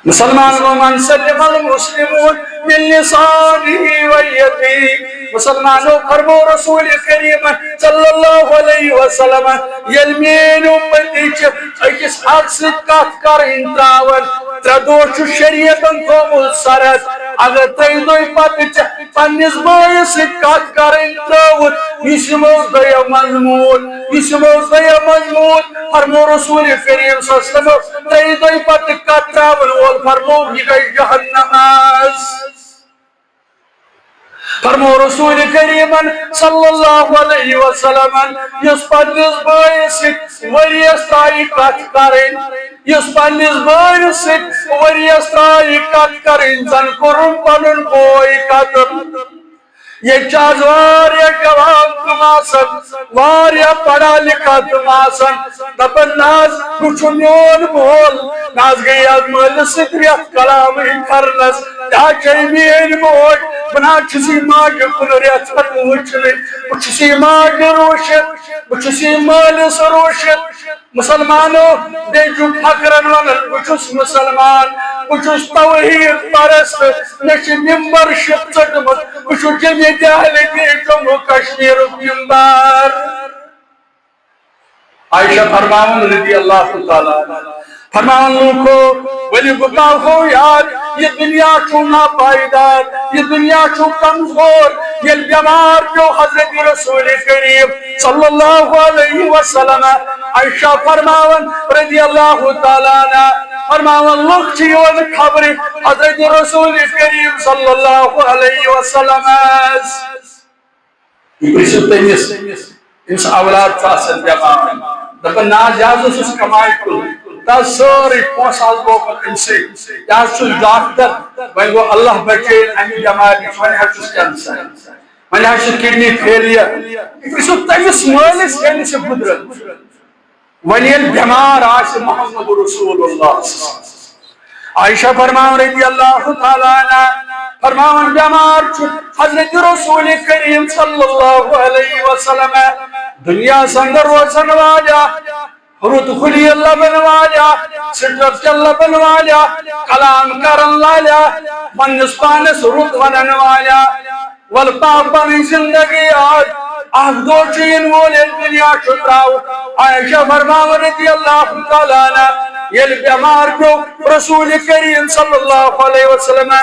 مسلمان گوٚو من سلم المسلمون من لسانه و یده۔ مسلمانو، فرمو رسول کریم صلی اللہ علیہ وسلم، ییٚلہِ میٲنۍ امتی چھِ أکِس اکھ سۭتۍ کتھ کرٕنۍ ترٛاوان، ترٛےٚ دۄہ چھُ شریعتن تھوٚومُت سرحد، اگر ترٛیٚیہِ دۄہہِ پتہٕ تہِ پننِس بٲیِس سۭتۍ کتھ کرٕنۍ ترٛٲوٕتھ، یُس یِمو دۄیو منٛز موٗد، یُس یِمو دۄیو منٛز موٗد، فرمو رسول کریم صلی اللہ علیہ وسلم، ترٛیٚیہِ دۄہہِ پتہٕ کتھ ترٛاوَن وول، فرمو، یہِ گٔے جہنم منٛز۔ فرمو رسول کریمن صلی اللہ علیہ وسلمن، یُس پننِس بٲیِس سۭتۍ ؤریَس ترٛایہِ کتھ کرٕنۍ، یُس پننِس بٲیِس سۭتۍ ؤریَس ترٛایہِ کتھ کرٕنۍ، زن کوٚرُن پنُن بوے قتل۔ ییٚتہِ چھِ آز واریاہ جوان تِم آسان، واریاہ پڑھا لکھا تِم آسان، دپان، نہ حظ، ہُہ چھُ میون مول، نہ حظ گٔیے از مٲلِس سۭتۍ رٮ۪تھ کلامٕے کرنس، یہِ حظ چھے میٲنۍ موج، بہٕ نہ حظ چھُس یہِ ماجہِ کُن رٮ۪تھ ہٮ۪کان وٕچھنٕے، بہٕ چھُس یہِ ماجہِ روٗشِتھ، بہٕ چھُس یہِ مٲلِس روٗشِتھ۔ مسلمانو، بیٚیہِ چھُ فخرن ونان، بہٕ چھُس مسلمان، بہٕ چھُس توحید پرست، مےٚ چھِ ممبرشپ ژٔٹمٕژ، بہٕ چھُس جمعیت اہل دین جموں کشمیرُک ممبر۔ عائشہ فرماوان رضی اللہ تعالیٰ عنہا، فرماوان، لوٗکو، ؤلِو بہٕ پاوہو یاد، یہِ دُنیا چھُ ناپائیدار، یہِ دُنیا چھُ کمزور۔ ییٚلہِ بٮ۪مار پیوٚو حضرت رسول کریم صلی اللہ علیہ وسلم، عائشہ فرماوان رضی اللہ تعالیٰ عنہا، فرماوان، لُکھ چھِ یِوان خبرِ حضرت رسول کریم صلی اللہ علیہ وسلمس۔ یہِ پرٛژھِو تٔمِس، ییٚمِس اولاد چھُ آسان بٮ۪مار۔ دَپان، نہ حظ، یہِ حظ اوسُس کمایہِ کُن، تَس سٲرٕے پونٛسہٕ حظ لوگُن أمۍ سٕے۔ یہِ حظ چھُس ڈاکٹر، وۄنۍ گوٚو اللہ بچٲیِن اَمہِ بٮ۪مارِ نِش، وۄنۍ حظ چھُس کینسر، وۄنۍ حظ چھُ کڈنی فیلیر۔ یہِ پرٛژھِو تٔمِس مٲلِس، ییٚمِس یہِ گُزران۔ وۄنۍ ییٚلہِ بٮ۪مار آسہِ محمد رسول اللہ، عائشہ فرماوان رضی اللہ تعالیٰ عنہا، فرماوان، بٮ۪مار چھُ حضرت رسول کریم صلی اللہ علیہ وسلم، دُنیاہس اندر روزن والا، رُت خُلیل لبن والا، سِٹرس تہِ لبن والا، کلام کرن والا، پننِس پانس رُت ونن والا۔ ول پاو پنٕنۍ زندگی یاد، اکھ دۄہ چھُ یِنہٕ وول ییٚلہِ دُنیا چھُ ترٛاوُن۔ عائشہ فرماوان رضی اللہ تعالیٰ عنہا، ییٚلہِ بٮ۪مار پیوٚو رسول کریم صلی اللہ علیہ وسلم،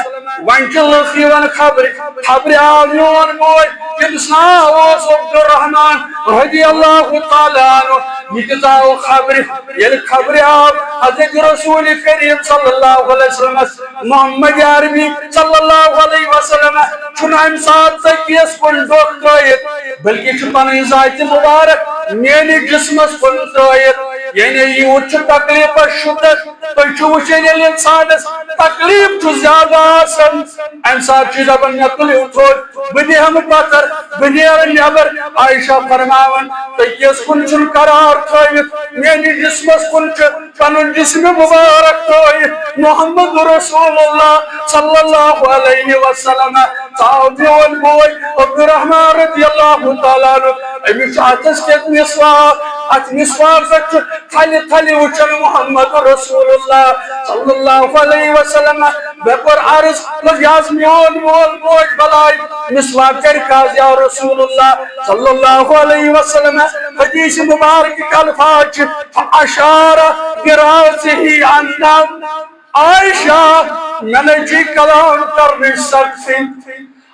وۄنۍ چھِ لُکھ یِوان خبرِ، خبرِ آو میون بوے، تٔمِس ناو اوس عبدالرحمان رضی اللہ تعالیٰ عنہ، یہِ تہِ آو خبرِ۔ ییٚلہِ خبرِ آو حضرت رسول کریم صلی اللہ علیہ وسلمس، محمد عربی صلی اللہ علیہ وسلم چھُنہٕ اَمہِ ساتہٕ تٔکیَس کُن ڈوکھ ترٲیِتھ، بلکہِ چھُ پنٕنۍ ذاتِ مبارک میٲنِس جسمس کُن ترٲیِتھ۔ یعنی یوٗت چھُ تکلیفس شدت۔ تُہۍ چھِو وٕچھان ییٚلہِ انسانس تکلیف چھُ زیادٕ آسان، امہِ ساتہٕ چھُ دپان، مےٚ تُلِو تھوٚد، بہٕ بیٚہمہٕ پتھر، بہٕ نیرٕ نٮ۪بر۔ عائشہ فرماوان، تٔکیَس کُن چھُنہٕ قرار تھٲوِتھ، میٲنِس جسمس کُن چھُ پنُن جسم مبارک ترٲوِتھ محمد رسول اللہ صلی اللہ علیہ وسلم ژاو میون بوے عبدالرحمان رضی اللہ تعالیٰ عنہ۔ أمِس چھُ اَتھس کٮ۪تھ مسواک، اَتھ مسواکس چھُ تھلہِ تھلہِ وٕچھان محمد رسول اللہ صلی اللہ علیہ وسلم۔ مےٚ کوٚر عرض، دوٚپمَس، یہِ حظ میون مول موج بلاے، مسواک کَرِ کَس یا رسول اللہ صلی اللہ علیہ وسلم؟ حدیث مبارک الفاظ چھِ، فَأَشَارَ بِرَأْسِهِ عَنْ نَوْمٍ۔ عائشہ، مےٚ نَے چھُے کلام کرنٕچ سختی۔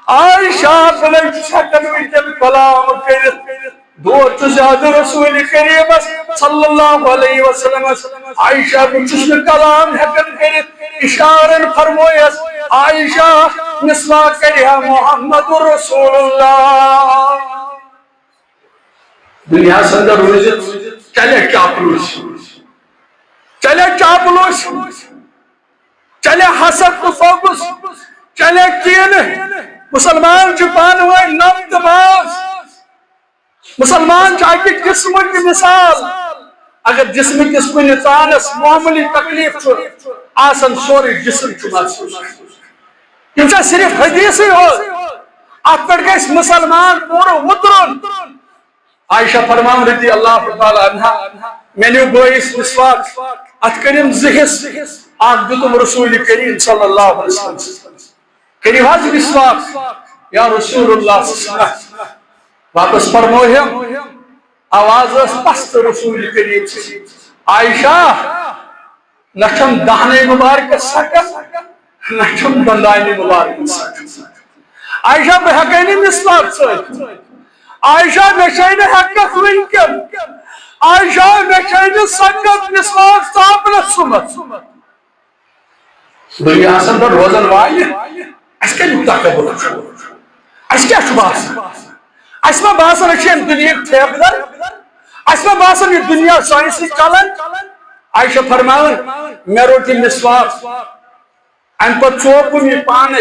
عائشہ، بہٕ نَے چھُس ہٮ۪کان وٕنکٮ۪ن کلام کٔرِتھ۔ دود چھُ زیادٕ رسول کریمس صلی اللہ علیہ وسلمس۔ عائشہ، بہٕ چھُس نہٕ کلام ہٮ۪کان کٔرِتھ۔ اشارن فرمویس، عائشہ، مسواک کرِ ہا محمد رسول اللہ۔ دُنیاہس اندر روٗزِتھ چلے چاپلوسی، چلے چاپلوسی، چلے حسد تہٕ بغض، چلے کینہٕ۔ مسلمان چھِ پانہٕ ؤنۍ نم تہٕ ماز۔ مسلمان چھِ اکہِ جسمٕچ مثال۔ اگر جسمہٕ کِس کُنہِ تانس معموٗلی تکلیف چھُ آسان، سورُے جسم چھُ محسوٗس۔ یِم چھا صرف حدیثٕے ہوت؟ اتھ پٮ۪ٹھ گژھِ مسلمان پوٗرٕ وُترُن۔ عائشہ فرماوان رضی اللہ تعالیٰ عنہا، مےٚ نیوٗ بٲیِس مسواک، اتھ کٔرِم زٕ حصہٕ، اکھ دیُتُم رسول کریم صلی اللہ علیہ وسلم، کٔرِو حظ مسواک یا رسول اللہ صلی اللہ علیہ وسلم۔ واپس فرموو ہم، آواز ٲس پست رسول کریم سٕنٛز۔ عائشہ، نہ چھم دہنے مبارکس سکت، نہ چھم دندانے مبارکس سکت۔ عائشہ، بہٕ ہٮ۪کے نہٕ مسواک ژٲپِتھ۔ عائشہ، مےٚ چھے نہٕ ہٮ۪کتھ وٕنکٮ۪ن۔ عائشہ، مےٚ چھے نہٕ سکت مسواک ژاپنس سُمتھ۔ دُنیاہس اندر روزن والہِ، اسہِ کتہِ تکبر چھُ؟ اَسہِ کیٛاہ چھُ باسان؟ اَسہِ ما باسان أسۍ چھِ اَمہِ دُنیاہٕکۍ ٹھیکہٕ در؟ اَسہِ ما باسان یہِ دُنیا سانہِ سۭتۍ چلان؟ عائشہ فرماوان، مےٚ روٚٹ یہِ مسواک، اَمہِ پتہٕ ژوپُم یہِ پانے،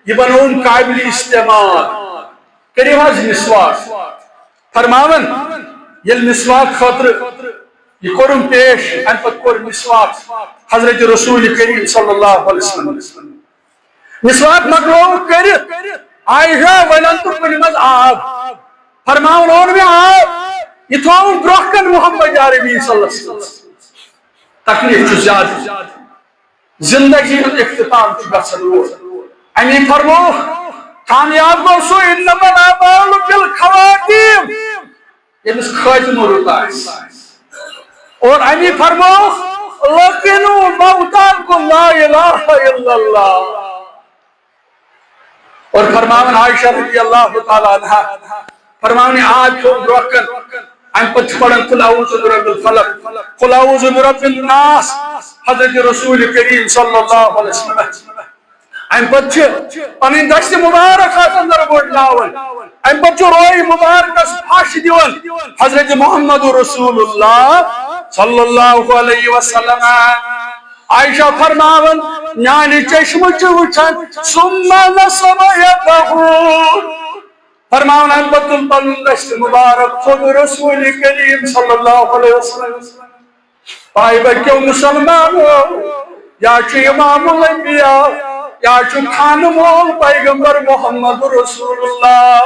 یہِ بنووُم قابلِ استعمال۔ کٔرِو حظ مسواک۔ فرماوان، ییٚلہِ مسواک خٲطرٕ یہِ کوٚرُم پیش، اَمہِ پتہٕ کوٚر مسواک حضرت رسول کریم صلی اللہ علیہ وسلم۔ مسواک مۄکلووُکھ کٔرِتھ، عائشہ ولن تہٕ کُنہِ منٛز آب۔ فرماوان اوٚن مےٚ آب، یہِ تھووُم برٛونٛہہ کَنہِ محمد عربی صلی اللہ علیہ وسلم۔ تکلیف چھُ زیادٕ۔ زندگی ہُنٛد اختتام چھُ گژھان اور۔ اَمی فرمووُکھ، کامیاب گوٚو سُہ، انما الاعمال بالخواتیم، ییٚمِس خٲتمہٕ رُت آسہِ۔ اور اَمی فرمووُکھ، لقنوا موتاکم لا الہ الا اللہ۔ اور فرماوان عائشہ رضی اللہ تعالیٰ عنہا، فرماوان آج چھو برٛونٛہہ کَنہِ، اَمہِ پتہٕ چھِ پران قل اعوذ برب الفلق، قل اعوذ برب الناس، حضرت رسول کریم صلی اللہ علیہ وسلم۔ اَمہِ پتہٕ چھِ پنٕنۍ دستِ مبارک اَتھ اندر گۄڈناوان، اَمہِ پتہٕ چھُ روے مبارکس پھش دِوان حضرت محمد رسول اللہ صلی اللہ علیہ وسلم۔ عائشہ فرماوان، میانہِ چشمہٕ چھِ وٕچھان، ثم نصب یدہ۔ فرماوان، اَمہِ پتہٕ تُل پنُن دستِ مبارک تھوٚد رسول کریم صلی اللہ علیہ وسلم۔ پایہِ بچو مسلمانو، یا چھُ امام الانبیاء، یا چھُ خانہٕ مول پیغمبر محمد رسول اللہ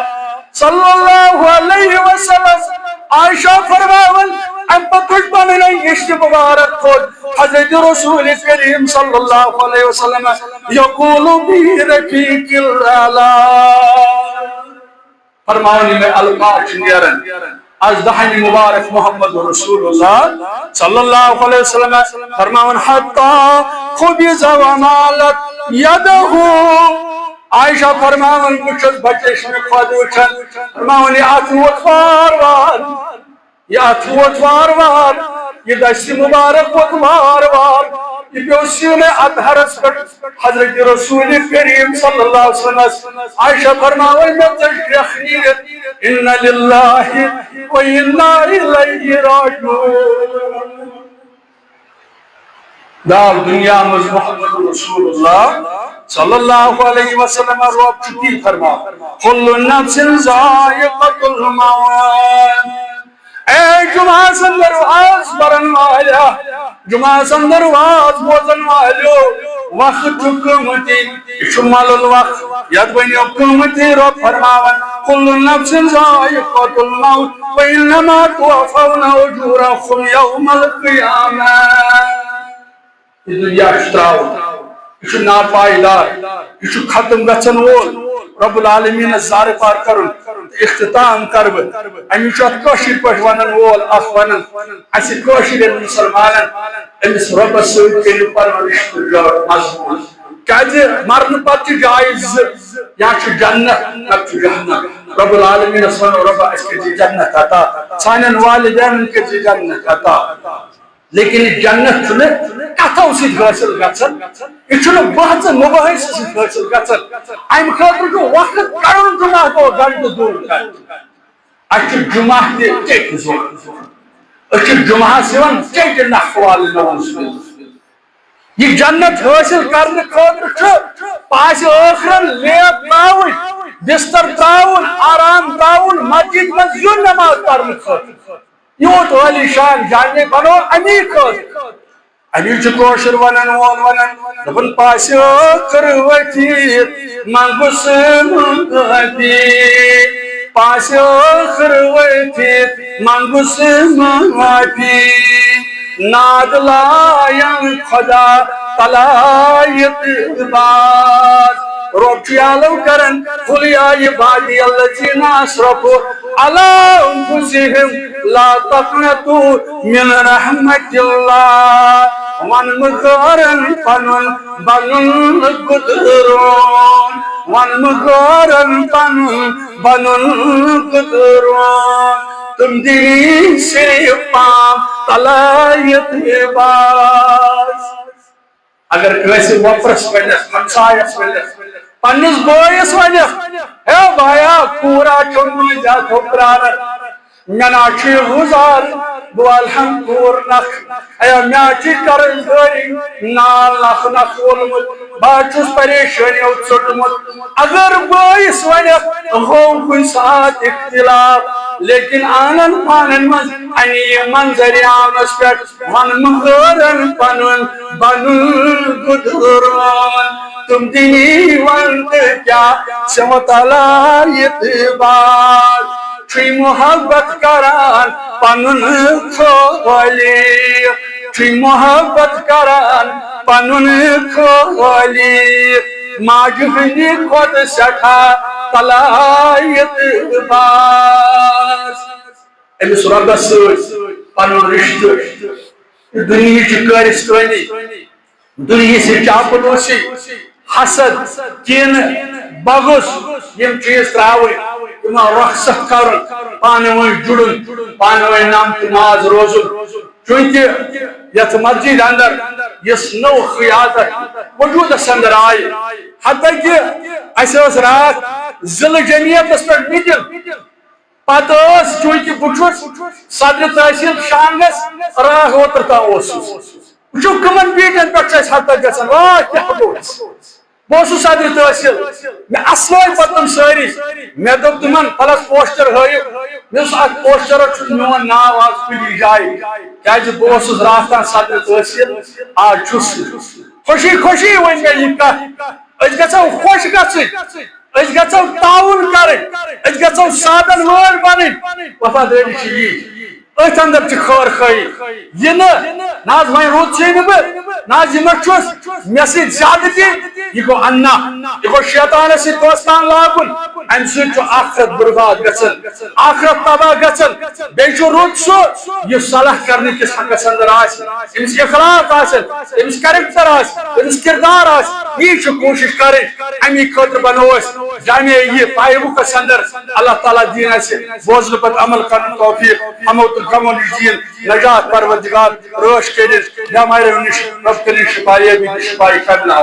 صلی اللہ علیہ وسلم۔ عائشہ فرماوان، اَمہِ پتہٕ تُج پنٕنۍ أنٛگِج تہِ مبارک تھوٚد حضرت رسول کریم صلی اللہ علیہ وسلم، یقول بی رفیق الاعلیٰ۔ فرماوان، یِمے الفاظ چھِ نیران از دہنہِ مبارک محمد رسول اللہ صلی اللہ علیہ وسلم۔ فرماوان، حتی قبض ومالت یدہ۔ عائشہ فرماوان، بہٕ چھُس بچے سٕنٛدِ کھۄتہٕ وٕچھان، فرماوان، یہِ اَتھ ووت وار وار، یہِ اَتھ ووت وار وار، یہِ دستِ مبارک ووت وار وار، یہِ پیوٚو سیٖنَے اطہرس پٮ۪ٹھ۔ حضرت رسول کریم صلی اللہ علیہ وسلم۔ عائشہ فرماوان، مےٚ ژٔج کرٛٮ۪کھ نیٖرِتھ، انا للہ و انا الیہ راجعون۔ دال دنیا منٛز محمد رسول اللہ صلی اللہ علیہ وسلم، رب چھُ تی فرماوان، کل نفس ذائقۃ الموت۔ اے جمعہ سن درواز پرن والیا، جمعہ سن درواز بوزن والیو، وقت چھُ قۭمتی، یہِ چھُ مۄلُل وقت، یتھ ؤنِو قۭمتی۔ رب فرماوان، کل نفس ذائقۃ الموت، وانما توفون اجورکم یوم القیامہ۔ یہِ دُنیا چھُ ترٛاوُن، یہِ چھُ ناپائیدار، یہِ چھُ ختم گژھن وول۔ رب العالمینس زارٕ پار کرُن۔ اختتام کرٕ بہٕ، أمِس چھُ اتھ کٲشِر پٲٹھۍ ونن وول اکھ ونان، اسہِ کٲشرٮ۪ن مسلمانن، أمِس رۄبس سۭتۍ کٔرِو پنُن رشتہٕ جوڑ مضبوط۔ کیازِ مرنہٕ پتہٕ چھِ جایہِ زٕ، یا چھُ جنت، نتہٕ چھُ جہنم۔ رب العالمینس ونو، رۄبا، اسہِ کٔرۍ زِ جنت عطا، سانٮ۪ن والدینن کٔرۍ زِ جنت عطا۔ لیکن یہِ جنت چھُنہٕ کتھو سۭتۍ حٲصِل گژھان، یہِ چھُنہٕ بحث مباحثہٕ سۭتۍ حٲصِل گژھان۔ امہِ خٲطرٕ چھُ وقت کڑُن جمعہ دۄہ گنٹہٕ دۄن گنٹن۔ اسہِ چھُ جمعہ تہِ ٹیٚکۍ زٕ۔ أسۍ چھِ جمعہس یِوان ٹیٚکۍ نکھٕ والنہٕ، نعوذ باللہ۔ یہِ جنت حٲصِل کرنہٕ خٲطرٕ چھُ پاسہِ ٲخرن لیب ترٛاوٕنۍ، بستر ترٛاوُن، آرام ترٛاوُن، مسجد منٛز یُن نماز پرنہٕ خٲطرٕ۔ یوٗت عٲلی شان جامع بنوو امی خٲطرٕ۔ امی چھُ کٲشُر ونان وول ونان، دپان، پاسہِ ٲخر ؤتھِتھ منگُس معٲفی، پاسہِ ٲخر ؤتھِتھ منگُس معٲفی، ناد لاین خدا تلایت باز۔ رب چھُ یالو کران، قل یا عبادی الذین اسرفوا علی انفسہم لا تقنطوا من رحمت اللہ۔ ون مغارن پنُن بنُن گدرون، ون مغارن پنُن بنُن گدرون۔ تم دِنی صرف پام تلایت باز۔ اگر کٲنٛسہِ وۄپرس ونٮ۪س، ہمسایس ونٮ۪س، پننِس بٲیِس ونکھ، ہے بایا، کوٗرا چھُم نہٕ زیادٕ پراران، مےٚ نا چھُ یہِ گُزار، بہٕ والہٕ ہم کوٗر نکھ۔ اے مےٚ چھِ قرض دٲری، نال نکھ نکھ وولمُت، بہٕ حظ چھُس پریشٲنیو ژوٚٹمُت۔ اگر بٲیِس ونکھ، ہوو کُنہِ ساتہٕ اختلاف، لیکن آنن پانن منٛز انہِ یہِ منظرِ عامس پٮ۪ٹھ۔ ون مہرن پنن بنن گدران، تم دنی ون تہ کیا سمتلا اعتبار۔ چھُے محبت کران پنن خالی، چھُے محبت کران پنن خالی، ماجہِ ہٕنٛدِ کھۄتہٕ سٮ۪ٹھاہ تلا اعتبار۔ أمِس رۄبس سۭتۍ پنُن رشتہٕ، دُنیہٕچ کٲرِستٲنی، دُنیہٕچ چاپلوسی، حسد، کینہٕ، بغض، یِم چیٖز ترٛاوٕنۍ، یِمن رۄخصت کرُن، پانہٕ ؤنۍ جُڑُن، پانہٕ ؤنۍ نم تہٕ ناز روزُن۔ چوٗنٛکہِ یتھ مسجد اندر یۄس نٔو قیادت وجوٗدس اندر آیہِ، حتیٰ کہِ اسہِ ٲس راتھ ضلعہٕ جمعیتس پٮ۪ٹھ میٖٹنگ، پتہٕ ٲس، چوٗنٛکہِ بہٕ چھُس صدر تحصیل شانگس، راتھ اوترٕ تام اوسُس۔ وٕچھِو کٕمن بیٖٹھٮ۪ن پٮ۪ٹھ چھِ أسۍ حتہ گژھان، واہ کیٛاہ گوٚو اَسہِ۔ بہٕ اوسُس صدر تحصیل، مےٚ اصلٲے پتہٕ تِم سٲری۔ مےٚ دوٚپ تِمن، پلس پوسٹر ہٲیِو۔ مےٚ اوس اکھ پوسٹر، چھُ میون ناو آز کُنہِ جایہِ، کیٛازِ بہٕ اوسُس راتھ تام صدر تحصیل، آز چھُس۔ خوشی خوشی ؤنۍ مےٚ یہِ کتھ، أسۍ گژھو خۄش گژھٕنۍ۔ أسۍ گژھو تعاوُن کرٕنۍ، أسۍ گژھو سادن وٲلۍ بنٕنۍ۔ وفادٲری چھِ یی۔ أتھۍ اندر چھِ خٲر خٲہی۔ یہِ نہٕ، نہ حظ وۄنۍ روٗد چھُے نہٕ بہٕ، نہ حظ یہِ نہ چھُس، مےٚ سۭتۍ زیادٕ تہِ، یہِ گوٚو انا، یہِ گوٚو شیطانس سۭتۍ دوستان لاگُن۔ امہِ سۭتۍ چھُ آخرت برباد گژھان، آخرت تباہ گژھان۔ بیٚیہِ چھُ رُت سُہ، یُس صلاح کرنہٕ کِس حقس اندر آسہِ، أمِس اخلاق آسن، أمِس character آسہِ، أمِس کردار آسہِ، یی چھُ کوٗشِش کرٕنۍ۔ اَمی خٲطرٕ بنو أسۍ جامع یہِ فیسبوکس اندر۔ اللہ تعالیٰ دِیِن اَسہِ بوزنہٕ پتہٕ عمل کرنُک توفیق، ہمو تہٕ غمو نِش دِیِن نجات پروردگار، رٲچھ کٔرِتھ بیماریو نِش رۄب کٔرِن شفا یٲبی تہٕ شفا کاملہ۔